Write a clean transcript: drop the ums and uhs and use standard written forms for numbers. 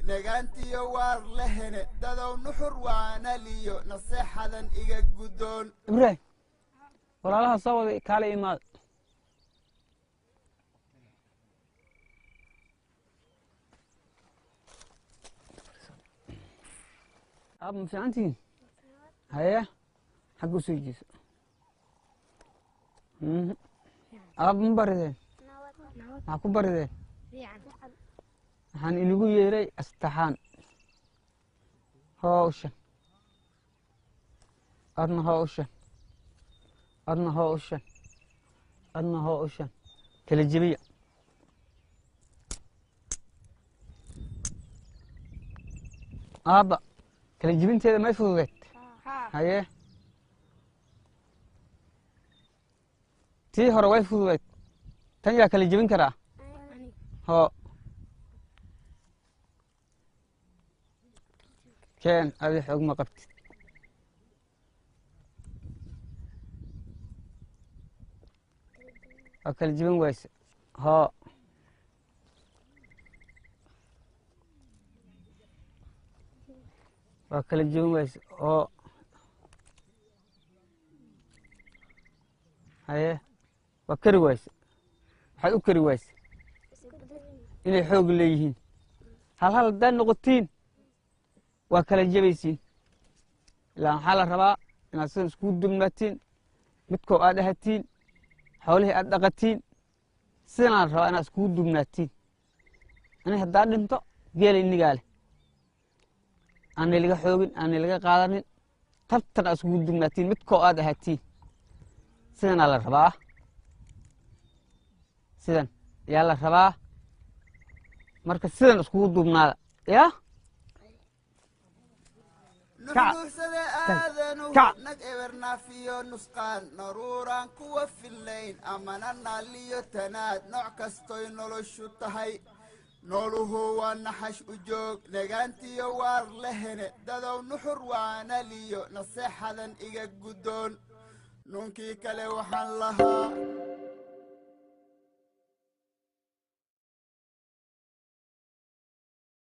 Negaantiyo waar lehene, dadow nuxur waanaliyo naseexadan iga guddoon. Ibraahim, walaalaha soo waday, kaale imaada. Aab, ma fiicantihiin? Haye, xagga usoo jeeso. Aab, ma barideen? Maxaa ku barideen? Waxaan inigu yeeray astaxaan. Hawshan adna, hawshan adna, hawshan adna, hawshan kala jebiya. Aabba, kala jebinteeda may fududeed? Haye, tii hore way fududeyd, tan yaa kala jebin karaa? Hoo, keen. Adi xoog ma qabtid. Waa kala jebin wayse. Hoo, waa kala jebin wayse. Hoo, haye, waa kari wayse. Waxaad u kari wayse inay xoog leeyihiin. Hal hal haddaad noqotiin, waa kala jebaysiin. Ilaa waxaa la rabaa inaad sidan iskugu dubnaatiin, midkoo aad ahatiin, xoolihii aad dhaqatiin. Sidanaa la rabaa inaad iskugu dubnaatiin. Ani haddaa dhinto, geela inigaa leh, aanay laga xoogin, aanay laga qaadanin. Tabtan aad iskugu dubnaatiin, midkoo aad ahatiin, sidanaa la rabaa, sidan yaa la rabaa. Marka sidan iskugu duubnaada yaa. Nuxnuuxsade aadanuhu. Kac. Nag ebernaafiyo nusqaan, naruuraan kuwa fillayn, amana naaliyo tanaad, nooc kastoy noloshu tahay. Nooluhu waa naxash u joog. Negaantiyo waar lehene, dadow nuxur waanaliyo naseexadan iga guddoon. Nuunkii kale waxaan lahaa.